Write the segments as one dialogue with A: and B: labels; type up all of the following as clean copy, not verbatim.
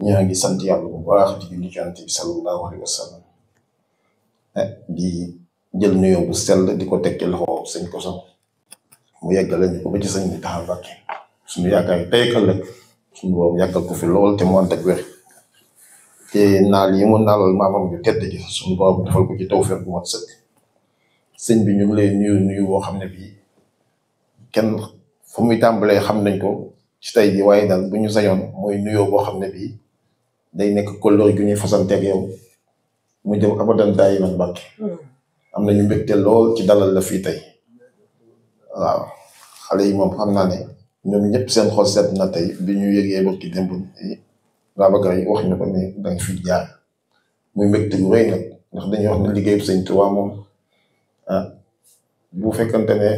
A: ñaa ngi sant yàlla bu baax di julli ci Yonent bi sallallahu alayhi wa sallam di jël nuyoo bu sell di ko tekki loxo sëñ Koso mu yeggale ñu ko ba ci sëñ bi taxaw Mbàkke suñu yaakaar yi tey ëllëg suñu boobu yàggal ko fi lool te mu ànd ak wér te naal yi mu naalal maamam ju tedd ji suñu boobu defal ko ci tawfeex bu mat sëkk sëñ bi ñu ngi lay nuyu boo xam ne bii kenn fu muy tàmbalee xam nañ ko ci tey ji waaye daal bu ñu sañoon mooy nuyoo boo xam ne bii day nekk kóllëre gu ñuy fasanteeg yow mu jëm abadan daayiman Mbàkke am nañu mbégte lool ci dalal la fii tey waaw xale yi moom xam naa ne ñoom ñëpp seen xol seet na tey bi ñu yëgee bokki démb Babacar yi wax ñu ko ne danga fi jaar muy mbégte gu rëy nag ndax dañuy wax ne liggéeyu Sëñ Tuubaa moom bu fekkante ne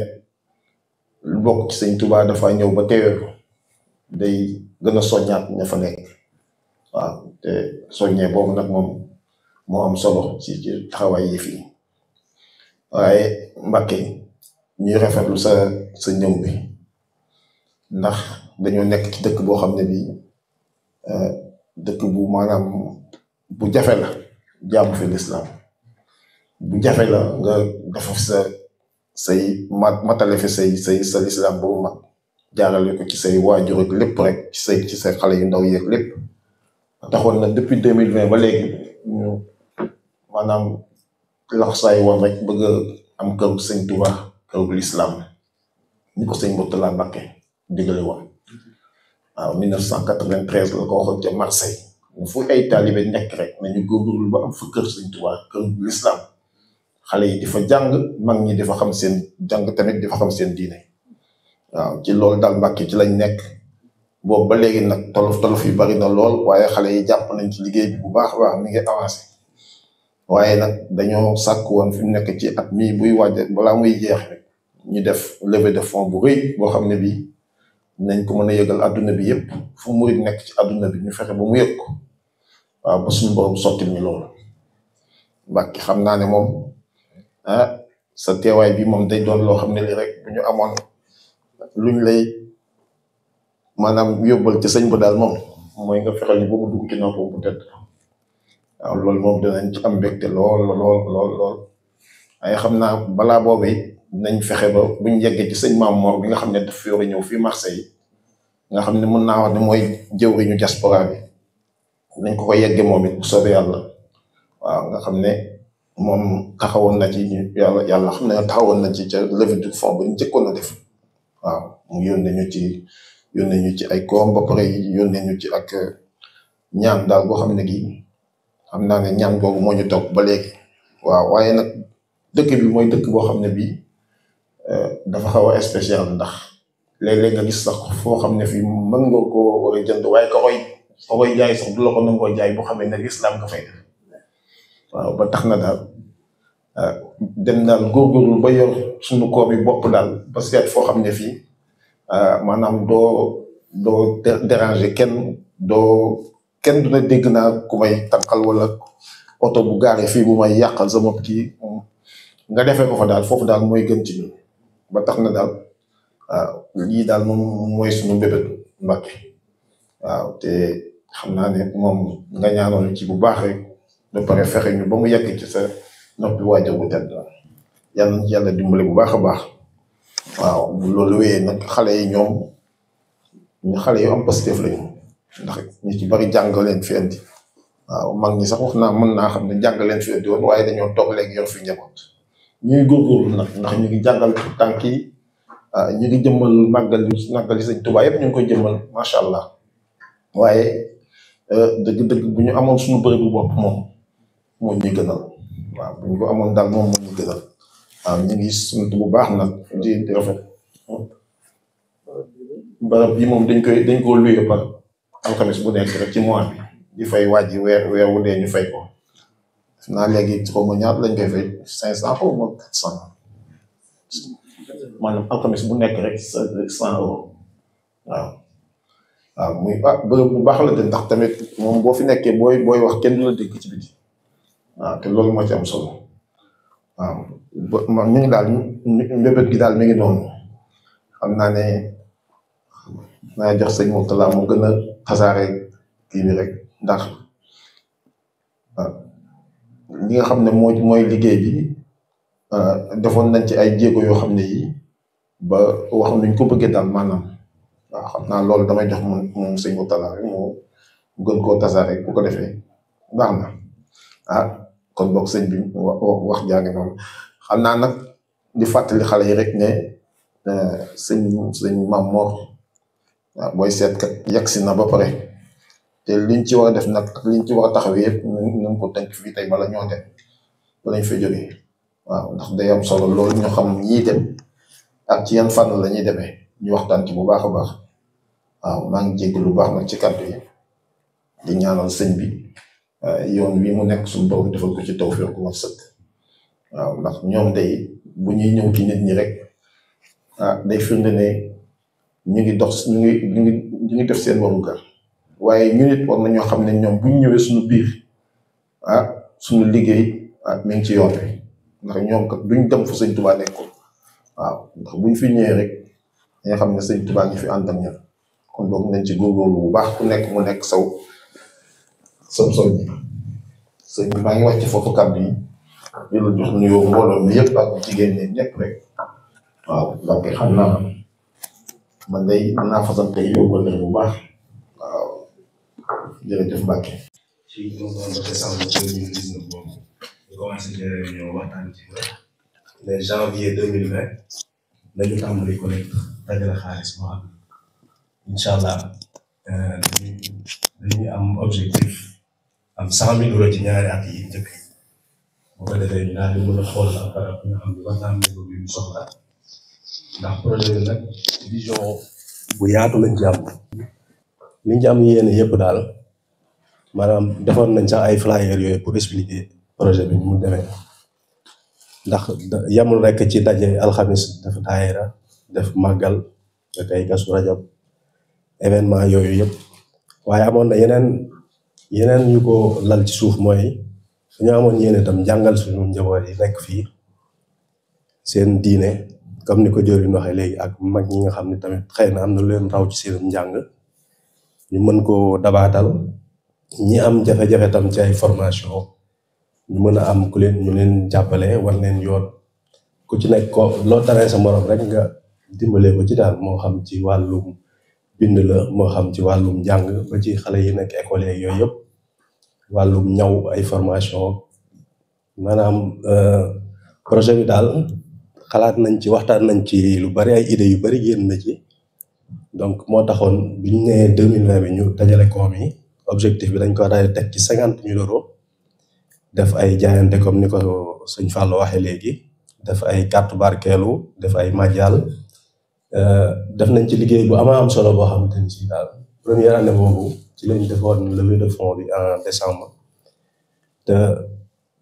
A: lu bokk ci Sëñ Tuubaa dafa ñëw ba teewee ko day gën a soññaat ña fa nekk waaw te soññee boobu nag moom moo am solo ci taxawaay yi fii waaye Mbàkke ñuy rafetlu sa ñëw bi ndax dañoo nekk ci dëkk boo xam ne bii dëkk bu maanaam bu jafe la jaamu fi lislaam bu jafe la nga dafa say matale fi sa lislaam boobu mag jaarale ko ci say waajur ak lépp rek ci say xale yu ndaw yeeg lépp taxoon na depuis 2020 ba léegi ñu maanaam laxsaay woon rek bëgg a am këru Sëñ Tuubaa këru lislaam ni ko sëñ Murtala Mbàkke digale woon waaw 1993 la ko waxoon ca Marseille fu ay taalibe nekk rek nañu góorgóorlu ba am fa kër Sëñ Tuubaa këru lislaam xale yi di fa jàng mag ñi di fa xam seen jàng tamit di fa xam seen diine waaw ci loolu daal Mbàkke ci lañ nekk boobu ba léegi nag tolof yi bari na lool waaye xale yi jàpp nañ ci liggéey bi bu baax a baax mi ngi avancé waaye nag dañoo sàkk woon fi mu nekk ci at mii buy waaje balaa muy jeex rek ñu def levée de fonds bu rëy boo xam ne bii nañ ko mën a yëgal adduna bi yëpp fu murid nekk ci adduna bi ñu fexe ba mu yëg ko waaw ba suñu borom sottil ñu loolu Mbàkke xam naa ne moom sa teewaay bi moom day doon loo xam ne lii rek bu ñu amoon luñ lay maanaam yóbbal ci sëñ ba daal moom mooy nga fexeel ñu ba mu dugg ci nopp bu tedd waaw loolu moom dinañ ci am mbégte lool waaye xam naa balaa boobu nañ fexe ba buñ yeggee ci sëñ Maam Mor bi nga xam ne daf fi war a ñëw fii Marseille nga xam ne mën naa wax ne mooy jëwriñu diaspora bi nañ ko yeggee moom it bu soobee yàlla waaw nga xam ne moom taxawoon na ci yàlla xam ne taxawoon na ci ca levée du fonds bu ñu njëkkoon a def waaw mu yónnee ñu ci ay koom ba pare yónnee ñu ci ak ñaan daal boo xam ne gi xam naa ne ñaan boobu moo ñu topp ba léegi waaw waaye nag dëkk bi mooy dëkk boo xam ne bii dafa xaw a spécial ndax léeg-léeg nga gis sax foo xam ne fii mën nga ko war a jënd waaye ka koy jaay sax du la ko nangoo jaay boo xamee ne lislaam nga fay def waaw ba tax na daal dem daal góorgóorlu ba yor suñu koom yi bopp daal parce que foo xam ne fii maanaam doo déranger kenn du na dégg naa ku may tànqal wala oto bu gaaree fii bu may yàqal sama kii nga defee ko fa daal foofu daal mooy gën ci ñun ba tax na daal lii daal moom mooy suñu mbébét Mbàkke waaw te xam naa ne moom nga ñaanoon ci bu baax rek ba pare fexe ñu ba mu yegg ci sa noppi waajur bu tedd yàlla na ci yàlla dimbale bu baax a baax waaw bu loolu wéyee nag xale yi ñoom xale yu am positif lañu ndax ñu ci bari jàng leen fi indi waaw mag ñi sax wax naa mën naa xam ne jàng leen fi indi woon waaye dañoo toog léegi yor fi njaboot ñuy góorgóorlu nag ndax ñu ngi jàngal tànk yi ñu ngi jëmmal màggali Sëñ Tuubaa yëpp ñu ngi koy jëmmal macha allah waaye dëgg-dëgg bu ñu amoon suñu bërëbu bopp moom moo ñuy gënal waaw bu ñu ko amoon daal moom moo ñuy gënal waaw ñu ngi sant bu baax nag di rafet barab bi moom dañ ko luye par alxames bu nekk rek ci mois bi di fay wàjji weer wu dee ñu fay ko naa léegi xaw ma ñaar lañ koy fay 500 xaw ma 400 maanaam alxames bu nekk rek 100 euros waaw muy bërëb bu baax la de ndax tamit moom boo fi nekkee booy wax kenn du la dégg ci biti waaw te loolu moo ci am solo waaw ñu ngi daal mbébét gi daal mi ngi noonu xam naa ne naa jox sëñ Murtala mu gën a xasaare kii bi rek ndax li nga xam ne mooy liggéey bi defoon nañ ci ay jéego yoo xam ne yi ba wax nuñ ko bëggee daal maanaam waaw xam naa loolu damay jox moom sëñ Mourtalla rek moo gën koo tasaare bu ko defee baax na kon boog sëñ bi wax jaange noonu xam naa nag di fàttali xale yi rek ne sëñ Mame Mor waaw booy seet kat yegg si na ba pare te liñ ci war a def nag ak liñ ci war a taxawee yëpp nañ ko tënk fii tey bala ñoo dem balañ fa jógee waaw ndax day am solo loolu ñu xam ñii dem ak ci yan fànn la ñuy demee ñu waxtaan ci bu baax a baax waaw maa ngi jégg lu baax nag ci kàddu yi di ñaanal sëñ bi yoon wi mu nekk suñu borom defal ko ci tawfeex ku mat sëkk waaw ndax ñoom day bu ñuy ñëw ci nit ñi rek day firnde ne ñu ngi dox ñu ngi def seen warugar waaye ñu nit war nañoo xam ne ñoom bu ñu ñëwee suñu biir suñu liggéey mi ngi ci yoon wi ndax ñoom kat duñ dem fu sëñ Tuubaa nekkul waaw ndax buñ fi ñëwee rek dañnga xam ne sëñ Tuubaa ngi fi ànd ak ñun kon boog nañ ci góorgóorlu bu baax ku nekk mu nekk saw soñ sëñ bi maa ngi wàcc foofu kàddu yi di la jox nuyoo mbooloo mi yëpp ak jigéen ñi ñëpp rek waaw donc xam naa man day naa fasante yóbbal leen bu baax waaw jërëjëf Mbacke.
B: ci décembre 2019 boobu ñu commencé ci réunion waxtaan ci mais janvier 2020 nañu tàmbali ko nekk dajale xaalis boo xam incha allah dañuy am objectif am 100 000 euros ci ñaari at yi njëkk boo ko defee ñu daal di mën a xool ak ñu xam ne war naa mën bi ñu soxla ndax projet bi nag vision bu yaatu lañ ci am liñ ci am yéene yëpp daal maanaam defoon nañ sax ay flyer yooyu pour expliquer projet bi mu demee ndax yamul rek ci daje alxamis def daayira def màggal ak ay Kazu Rajab événement yooyu yëpp waaye amoon na yeneen yu ko lal ci suuf mooy dañoo amoon yéene tam jàngal suñu njaboot yi nekk fii seen diine comme ni ko jëriñ waxee léegi ak mag ñi nga xam ne tamit xëy na am na lu leen raw ci seen njàng ñu mën koo dabaatal ñi am jafe-jafe tam ci ay formation ñu mën a am ñu leen jàppale war leen yoon ku ci nekk ko loo taree sa morom rek nga dimbalee ko ci daal moo xam ci wàllum bind la moo xam ci wàllum njàng ba ci xale yi nekk école yeeg yooyu yëpp wàllum ñaw ay formation maanaam projet bi daal xalaat nañ ci waxtaan nañ ci lu bari ay idées yu bari génn na ci donc moo taxoon bi ñu nee 2020 bi ñu dajale koom yi objectif bi dañ ko daal teg ci 50 000 euros def ay jaayante comme ni ko sëñ Fallou waxee léegi def ay carte barkeelu def ay madial def nañ ci liggéey bu am solo boo xamante ni si daal première année boobu ci lañ defoon levée de fonds bi en décembre te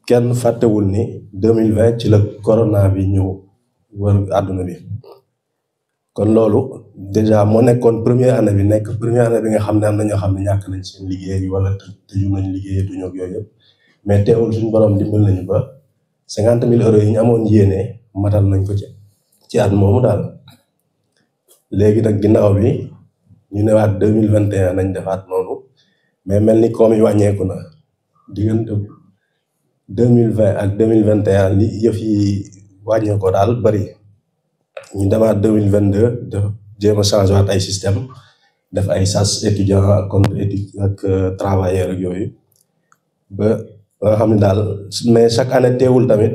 B: kenn fàttewul ni 2020 ci la corona bi ñëw wër àdduna bi kon loolu déjà moo nekkoon première année bi nekk première année bi nga xam ne am na ñoo xam ne ñàkk nañ seen liggéey wala tëju nañ liggéeyatuñu ak yooyu yëpp mais teewul suñu borom dimbal nañu ba 50 000 euros yi ñu amoon yéene matal nañ ko ci at moomu daal léegi nag ginnaaw bi ñu newaat 2021 nañ defaat noonu mais mel ni koom yi wàññeeku na diggante 2020 ak 2021 li yëf yi wàññeekoo daal bari ñu demaat 2022 def jéem a changé waat ay système def ay SAS étudiant contre étude ak travailleur ak yooyu ba nga xam ne daal mais chaque année teewul tamit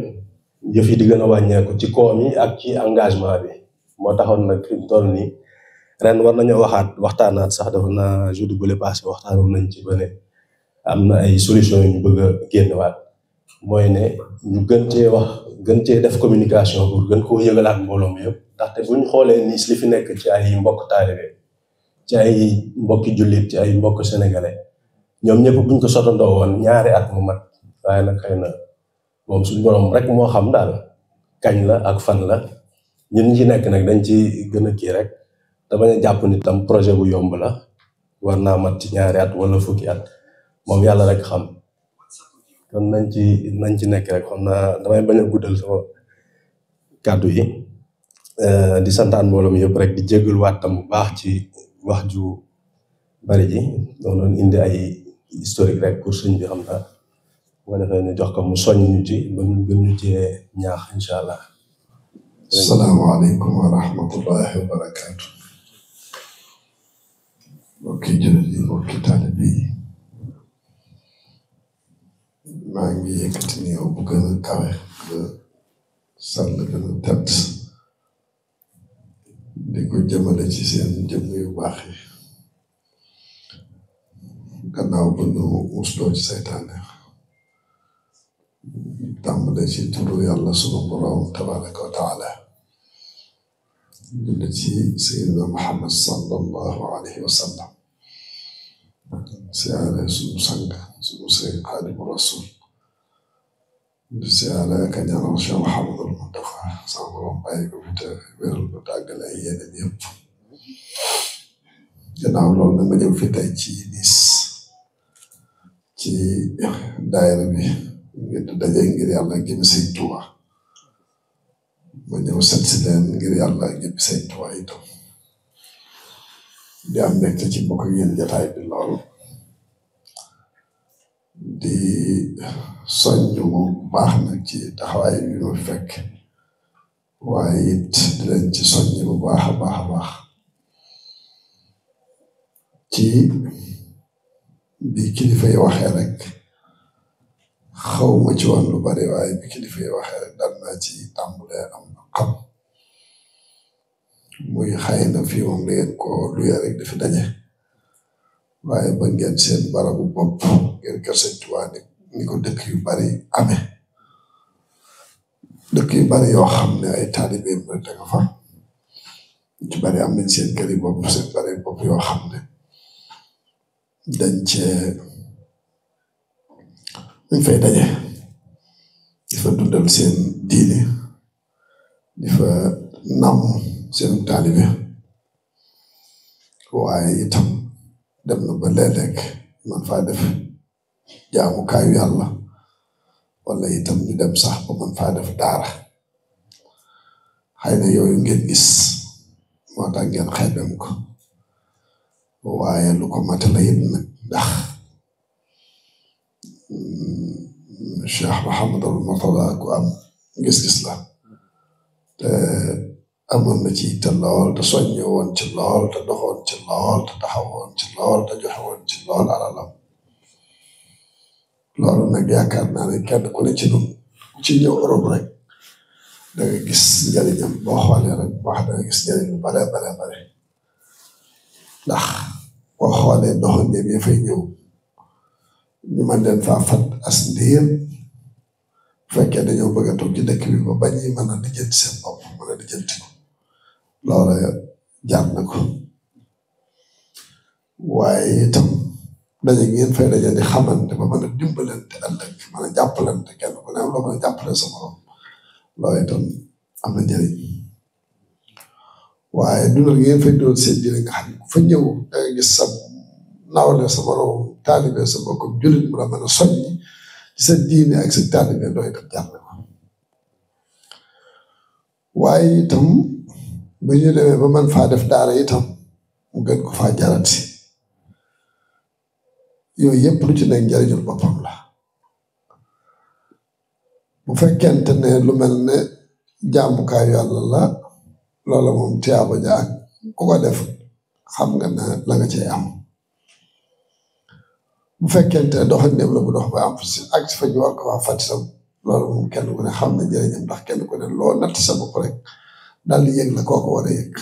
B: yëf yi di gën a wàññeeku ci koom yi ak ci engagement bi moo taxoon nag fi mu toll nii ren war nañoo waxtaanaat sax dafa naa jeudi bu le passé waxtaanoon nañ ci ba ne am na ay solution yu ñu bëgg a génnewaat mooy ne ñu gën cee def communication pour gën koo yëgalaat mbooloo mi yëpp ndaxte buñ xoolee ni li fi nekk ci ay mbokk taalibe ci ay mbokki jullit ci ay mbokk sénégalais ñoom ñëpp buñ ko sotandoo woon ñaari at mu mat waaye nag xëy na moom suñu borom rek moo xam daal kañ la ak fan la ñun ñi ci nekk nag dañ ci gën a kii rek te bañ a jàpp ni tam projet bu yomb la war naa mat ci ñaari at wala fukki at moom yàlla rek xam kon nañ ci nekk rek xam naa damay bañ a guddal sama kàddu yi di santaan mbooloo mi yëpp rek di jégaluwaat tam bu baax ci wax ju bari ji doon indi ay historique rek pour sëñ bi xam naa bu ko defee ñu jox ko mu soññ ñu ci ba ñu gën ñu cee ñaax incha allah.
C: asalaamaaleykum wa rahmatullahi wa barakaatu. mbokki jullit yi mbokki taalibe yi maa ngi yëkkati nuyoo bu gën a kawe gën a sell gën a tedd di ko jëmale ci seen jëmm yu baax yi gannaaw bu ñu musloo ci seytaane tàmbale ci turu yàlla sunu borom tabaraka wa taala julli ci sayyidina Muhammad sallallahu alayhi wa sallam siyaare sunu sang sunu sëriñ Xaadimu Rasuul di siyaare ak a ñaanal Cheikh Mouhamadul Muntaxa sama borom bàyyi ko fi te wéral ko tàggale ay yeneen yëpp gannaaw loolu na ma ñëw fi tey ci Nice ci daayira bi ngir daje ngir yàlla jëm Sëñ Tuubaa ma ñëw set si leen ngir yàlla jëm Sëñ Tuubaa itam di am mbégte ci bokk ak yéen jataay bi lool di soññ bu baax nag ci taxawaay bi ma fekk waaye it di leen ci soññ bu baax a baax a baax ci bi kilifa yi waxee rek xawma ci woon lu bari waaye bi kilifa yi waxee rek dal naa ci tàmbalee am xam muy xëy na fii moom da ngeen ko luye rek dafa daje waaye ba ngeen seen barabu bopp ngeen kër Sëñ Tuubaa ni ko dëkk yu bari amee dëkk yu bari yoo xam ne ay taalibeem rek da nga fa ci bari am nañ seen kër yi bopp seen bari bopp yoo xam ne dañ cee ñu fay daje di fa dundal seen diine di fa nam seen taalibe waaye itam dem na ba léeg-léeg man faa def jaamukaayu yàlla wala itam ñu dem sax ba man faa def daara xëy na yooyu ngeen gis moo tax ngeen xeebem ko waaye lu ko matala it nag ndax Cheikh Mouhamadul Mourtada ku am gis-gis la te amoon na ci te lool te soññe woon ci lool te doxoon ci lool te taxawoon ci lool te joxe woon ci lool alalam loolu nag yaakaar naa ne kenn ku ne ci ñun ku ci ñëw Europe rek da nga gis njëriñam boo xoolee rek wax da nga gis njëriñ lu bare bare bare ndax boo xoolee doxandéem ya fay ñëw ñu mën leen faa fat as ndiir bu fekkee dañoo bëgg a toog ci dëkk bi ba bañ ñi mën a lijjanti seen bopp mën a lijjanti ko loola jaar na ko waaye itam daje ngeen fay daje di xamante ba mën a dimbalante ëllëg mën a jàppalante kenn ku ne am loo mën a jàppale sa morom loolu itam am na njëriñ waaye dundal ngeen fay dundal seen diine nga xam ne ku fa ñëw da nga gis sa nawle sa morom taalibe sa mbokk jullit mu la mën a soññi ci sa diine ak sa taalibe loolu itam jaar na ko waaye itam ba ñu demee ba man faa def daara itam mu gën ko faa jarati yooyu yëpp lu ci nekk njëriñul boppam la bu fekkente ne lu mel ne jàmmukaayu yàlla la loola moom tiyaaba ja ak ku ko def xam nga ne la nga cay am bu fekkente ne doxandéem la bu dox ba am si ak si fa ñu war ko waa fàttisam loolu moom kenn ku ne xam na njëriñam ndax kenn ku ne loo natt sa bopp rek daal di yëg la kooko war a yëg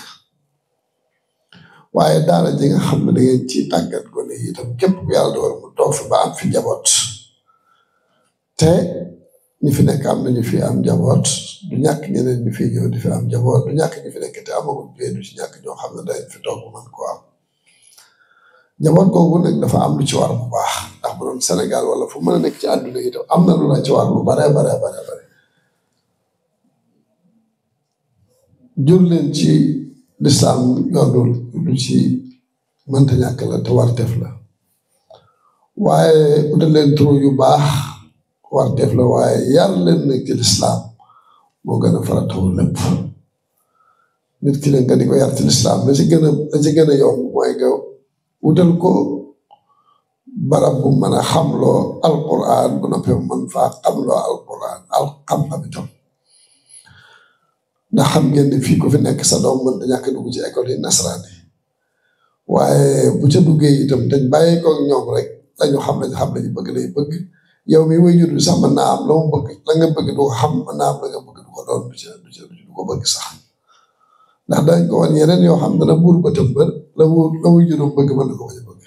C: waaye daara ji nga xam ne da ngeen ci tàggat gone yi itam képp ku yàlla dogal mu toog fi ba am fi njaboot te ñi fi nekk am nañu fi am njaboot du ñàkk ñeneen ñi fi ñëw di fi am njaboot du ñàkk ñi fi nekk te amagul bee du ci ñàkk ñoo xam ne dañ fi toog bu mën koo am njaboot googu nag dafa am lu ci war bu baax ndax bu doon Sénégal wala fu mën a nekk ci àdduna itam am na lu la ci war lu bare bare bare bare jur leen ci lislaam yoonul lu ci mënta ñàkk la te warteef la waaye utal leen tur yu baax warteef la waaye yar leen nag ci lislaam moo gën a faratawul lépp nit ki nga di ko yar ci lislaam la ci gën a yomb mooy nga wutal ko barab bu mën a xamloo alquran bu noppee mën faa xamloo alquran xam-xam itam ndax xam ngeen ne fii ko fi nekk sa doom mën da ñàkk dugg ci école yi nasaraan yi waaye bu ca duggee itam dañ bàyyi ko ñoom rek lañu xam lañu bëgg lay bëgg yow mi waajur bi sax mën naa am la mu bëgg la nga bëgg du ko xam mën naa am la nga bëgg du ko doon du ko bëgg sax ndax dañ ko wan yeneen yoo xam dana buur bëtam ba la waajuram bëgg mën na ko bañ a bëgg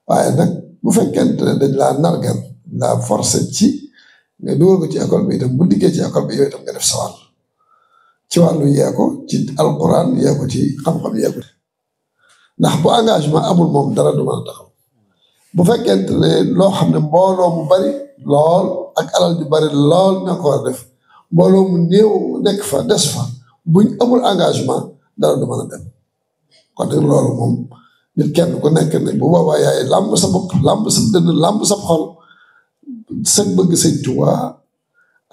C: waaye nag bu fekkente ne dañ laa nargan laa forcé ci nga dugal ko ci école bi itam bu diggee ci école bi yow itam nga def sa wàll ci wàllu yee ko ci alquran yee ko ci xam-xam yee ko ndax bu engagement amul moom dara du mën a taxaw bu fekkente ne loo xam ne mbooloo mu bari lool ak alal ju bari lool ñoo ko war a def mbooloo mu néew nekk fa des fa buñ amul engagement dara du mën a dem kon nag loolu moom nit kenn ku nekk ne bu boobaa yaay làmb sa bopp làmb sa dënn làmb sa xol sa bëgg sëñ Tuubaa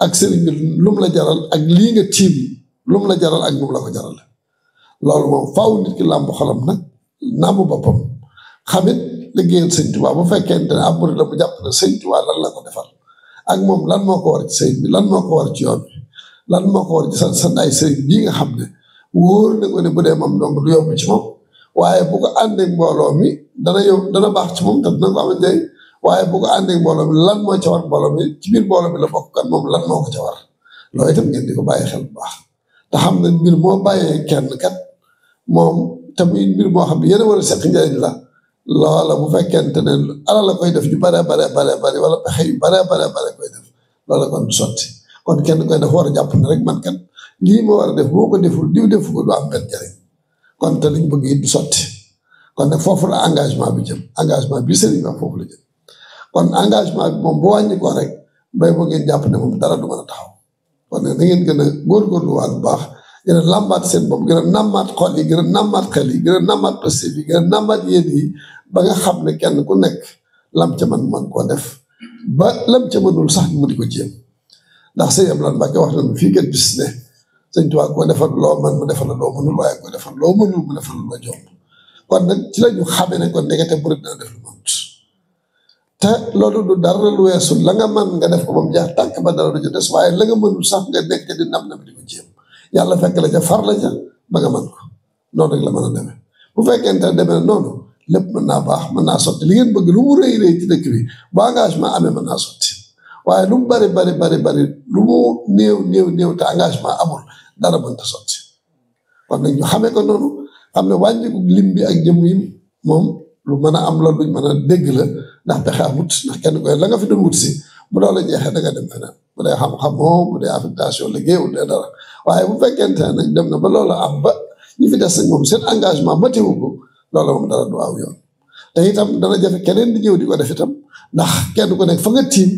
C: ak sëriñ bi lum la jaral ak lii nga tiim lum la jaral ak lum la ko jaral loolu moom faaw nit ki làmb xolam nag nàmb boppam xamit liggéeyal sëñ Tuubaa bu fekkente ne ab murid la bu jàpp ne sëñ Tuubaa lan la ko defal ak moom lan moo ko war ci sëñ bi lan moo ko war ci yoon bi lan moo ko war ci sa ay sëriñ bii nga xam ne wóor na ko ne bu dee moom donc du yomb ci moom waaye bu ko àndee mbooloo mi dana baax ci moom te dina ko am njëriñ waaye bu ko àndee mbooloo mi lan moo ca war mbooloo mi ci biir mbooloo mi la bokk kan moom lan moo ko ca war loolu itam ngeen di ko bàyyi xel bu baax te xam ne mbir moo bàyyee kenn kat moom tamit mbir moo xam ne yéen a war a seq njëriñ la loola bu fekkente ne alal la koy def ñu bare wala pexe yu bare koy def loola kon du sotti kon kenn koy def war a jàpp ne rek man kat lii ma war a def boo ko deful diw defu ko du am benn njëriñ kon te liñ bëgg it du sotti kon nag foofu la engagement bi jëm engagement bi sëriñ wax foofu la jëm kon engagement bi moom bu wàññi ko rek bay boo ngeen jàpp ne moom dara du mën a taxaw kon nag da ngeen gën a góorgóorluwaat bu baax gën a làmbaat seen bopp gën a nàmmaat xol yi gën a nàmmaat xel yi gën a nàmmaat passif yi gën a nàmmaat yéen yi ba nga xam ne kenn ku nekk lam ca man koo def ba lam ca mënul sax mu di ko jéem ndax sëñ Abdoulaye Mbacke wax na fii kat bis ne sëñ Tuubaa ko defal loo man mu defal la loo mënul waaye ko defal loo mënul mu defal la jomb kon nag ci la ñu xamee ne kon ndekete murid dana def lu mënut te loolu du dara lu weesu la nga man nga def ko ba mu jeex tànk ba dara du ci des waaye la nga mënul sax nga nekk di nam di ko jéem yàlla fekk la ca far la ca ba nga man ko noonu rek la mën a demee bu fekkente ne demee noonu lépp mën naa baax mën naa sotti li ngeen bëgg lu mu rëy ci dëkk bi bu engagement amee mën naa sotti waaye lu mu bari lu mu néew te engagement amul dara mënta sotti kon nag ñu xamee ko noonu xam ne wàññiku lim bi ak jëm yi moom lu mën a am la luñ mën a dégg la ndax pexe amut ndax kenn koy la nga fi doon wut si bu doon la jeexee da nga dem feneen bu dee xam-xamoo bu dee affectation liggéey bu dee dara waaye bu fekkente ne nag dem na ba loola am ba ñi fi des nag moom seen engagement matewu ko loola moom dara du aw yoon te itam dana jafe keneen di ñëw di ko def itam ndax kenn ku nekk fa nga tiim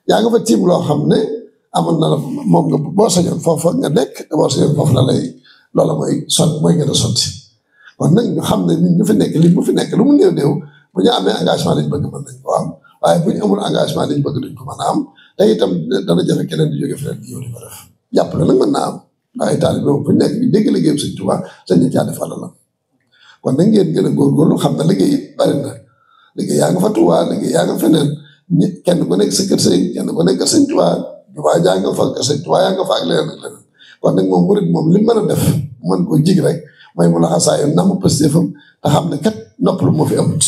C: yaa nga fa tiim loo xam ne amoon na la moom nga boo sañoon foofa nga nekk te boo sañoon foofu la lay loola mooy gën a sotti kon nag ñu xam ne nit ñu fi nekk li mu fi nekk lu mu néew bu ñu amee engagement lañ bëgg mën nañ ko am waaye bu ñu amul engagement lañ bëgg duñ ko mën a am te itam dana jafe keneen di jóge feneen di ñëw di ko def jàpp la nag mën naa am waaye taalibe boobu fu ñu nekk bi dégg liggéeyam Sëñ Tuubaa sañ na caa defal la kon nag ngeen gën a góorgóorlu xam ne liggéey it bari na liggéey yaa nga fa Tuubaa liggéey yaa nga feneen kenn ku nekk sa kër sëñ kenn ku nekk Sëñ Tuubaa Tuubaa jaa nga fa kër Sëñ Tuubaa yaa nga fa ak leneen ak leneen kon nag moom murid moom li mën a def mën koo jig rek mooy mu la xasaayo nam pëstéefam te xam ne kat noppalu moo fi amut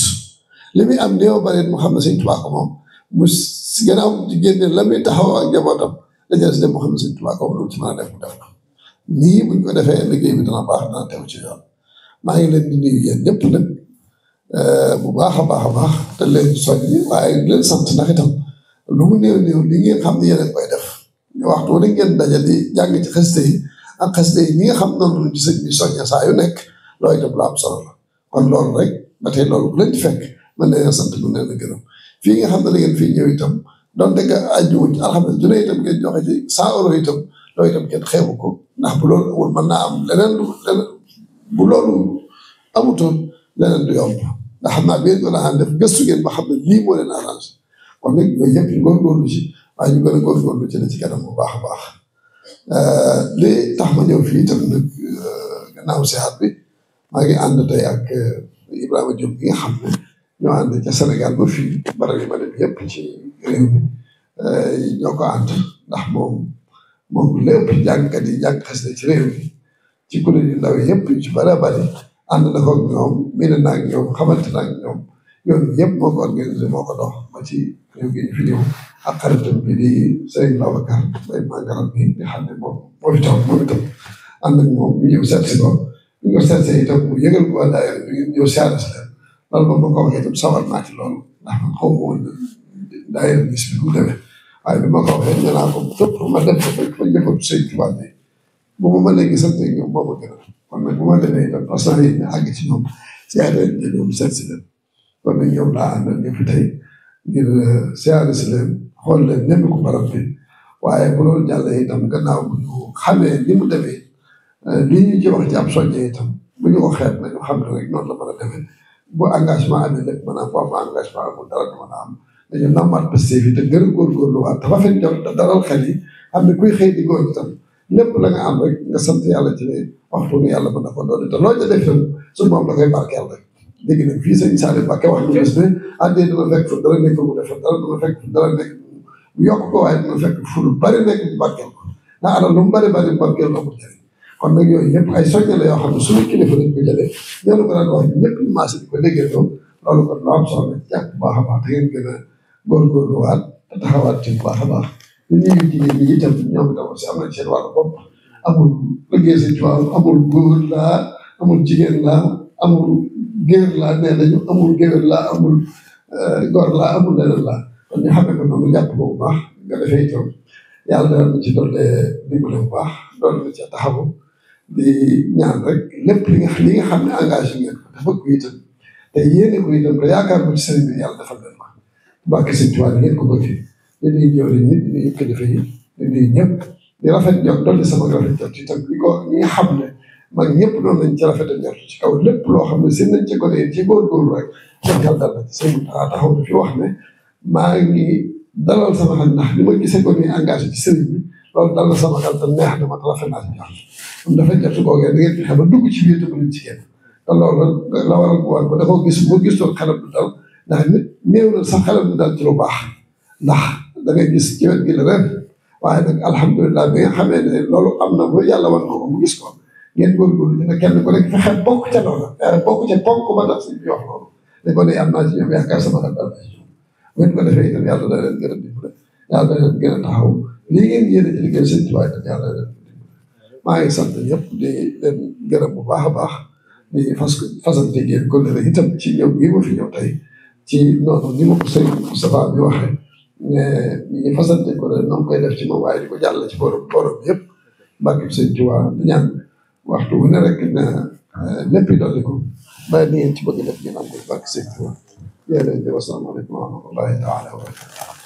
C: li muy am néew bari mu xam ne Sëñ Tuubaa ko moom mu si gannaaw ci génne la muy taxaw ak njabootam la jël si dem mu xam ne Sëñ Tuubaa ko lu ci mën a def mu def ko nii buñ ko defee liggéey bi dana baax dana teew ci yoon maa ngi leen di nuyu yéen ñëpp nag bu baax a baax te leen soññi waaye leen sant ndax itam lu mu néew li ngeen xam ne yéen koy def ñu waxtu wala ngeen dajal di jàng ci xasida yi ak xasida yi ñi nga xam noonu lu ci sëñ bi soññe saa yu nekk loolu itam lu am solo la kon loolu rek ba tey loolu bu leen ci fekk mën na leen sant mën na leen gërëm fii nga xam ne da ngeen fii ñëw itam doon dëgg àjjuma ci alxames ju ne itam ngeen joxe ci 100 euros itam loolu itam kenn xeebu ko ndax bu loolu amul mën naa am leneen bu loolu amutoon leneen du yomb ndax xam naa biir ko daan def gëstu ngeen ba xam ne lii moo leen arrangé kon nag yooyu yëpp ñu góorgóorlu ci waaye ñu gën a góorgóorlu ci la ci kanam bu baax a baax li tax ma ñëw fii itam nag gannaaw siyaat bi maa ngi ànd tey ak Ibrahima Diop bi nga xam ne ñoo ànd ca Sénégal ba fii barab yi ma dem yëpp ci réew mi ñoo ko ànd ndax moom lépp jàngkat yi jàng xasida ci réew mi ci kuréel yu ndaw yëpp yu ci bari bari ànd na ko ak ñoom miin na ak ñoom xamante na ak ñoom yoon bi yëpp moo ko organisé moo ko dox ba ci réew gi ñu fi ñëw ak xaritam bi di Serigne Babacar Mbaye Mangaram bi nga xam ne moo fi toog moom itam ànd ak moom ñu ñëw seet si ko ñu ko seet si itam mu yëgal ko waa daayira bi ñëw siyaare si leen loolu moom ma ko waxee itam sawar naa ci loolu ndax man xaw ma woon daayira bis bi mu demee waaye bi ma ko waxee ñu naa ko fépp ma dem ko fa defoon Sëñ Tuubaa bi bu ma mënee gisante ñoom moo ma gënal kon nag bu ma demee itam parce que ñu àgg ci ñoom siyaare leen ñoom seet si leen kon nag ñoom laa àndal ñu fi tey ngir siyaare si leen xool leen nemmi ko barab bi waaye bu loolu jàllee itam gannaaw bu ñu xamee ni mu demee lii ñu ci wax ci ab soññee itam bu ñu ko xeeb nañu xam ne rek noonu la mën a demee bu engagement amee lépp maanaam bu am engagement amul dara du mën a am dañu nammaat Pastef yi te gën a góorgóorluwaat te rafet njort te dalal xel yi xam ne kuy xëy di góor itam lépp la nga am rek nga sant yàlla ci ne waxtu ne yàlla mën na ko doon te loo ca def tam su moom da koy barkeel rek dégg nañ fii sëñ Saliou Mbacké wax ñu bés ne àddee dina fekk fu dara nekk mu defar dara dina fekk fu dara nekk mu yokk ko waaye dina fekk fu lu bari nekk mu barkeel ko ndax alal lu mu bari barkeel la amul njëriñ kon nag yooyu yëpp ay soññe la yoo xam ne suñu kilifa lañ ko jëlee ñoo ko daan wax ñëpp ñu maase di ko déggee ñoom loolu kon lu am solo jàpp bu baax a baax te ngeen gën a góorgóorluwaat te taxawaat ci bu baax a baax li ñuy jigéen ñi itam ñoom itam aussi am nañ seen wàllu bopp amul liggéey seen tubaab amul góor laa amul jigéen laa amul géer laa nee nañu amul géwél laa amul góor laa amul leneen laa kon ñu xamee ko noonu jàpp ko bu baax nga defee itam yàlla dana na ci doole dimbale bu baax doole na ci taxawu di ñaan rek lépp li nga xam ne engagé ngeen ko dafa ko itam te yéene ko itam te yaakaar ko ci sëriñ bi yàlla defal leen ko bàkk sëñ Tuubaa ngeen ko bëgg di nuyu jëwriñ ñi di nuyu kilifa yi di nuyu ñëpp di rafet njort dolli sama rafet njort itam ñi nga xam ne mag ñëpp noonu lañ ci rafet njort ci kaw lépp loo xam ne seen nañ ci gone yi ci góorgóorlu rek jox yàlla dal na ci sëñ taxaw na fi wax ne maa ngi dalal sama xel ndax li ma gisee gone yi engagé ci sëriñ bi loolu dal na sama xel te neex na ma te rafet naa ci njort am dafa njort googee da ngeen fexe ba dugg ci biir te bu leen ci génn te loolu la waral bu war ba dafa gis boo gisoon xelam du dal ndax nit néew na sax xelam du dal ci lu baax ndax da ngay gis ci wet gi la ren waaye nag alhamdulilah bi nga xamee ne loolu am na ba yàlla wan ko mu gis ko ngeen góorgóorlu dina kenn ku nekk fexe bokk ca loolu bokk ca ponk ba tax si bi wax loolu da ko ne am naa ci ñoom yaakaar sama xel dal na ci ñoom ngeen ko defee itam yàlla da leen gën a dimbale yàlla da leen gën a taxaw lii ngeen yéene ci liggéey seen tubaab itam yàlla da leen dimbale maa ngi sant ñëpp di leen gërëm bu baax a baax di fasante ngeen ko ne itam ci ñëw bii ma fi ñëw tey ci noonu ni ma ko sëñ Moustapha bi waxee mais ñu fasante ko ne noonu koy def ci moom waaye di ko jàll ci borom yëpp barke sëñ Tuubaa di ñaan waxtu wu ne rek na lépp dolli ko bàyyi ni ngeen ci bëgg def ngeen am ko barke sëñ Tuubaa yéen a ngi wasalaamaaleykum wa rahmatullahi taala wa barakatuh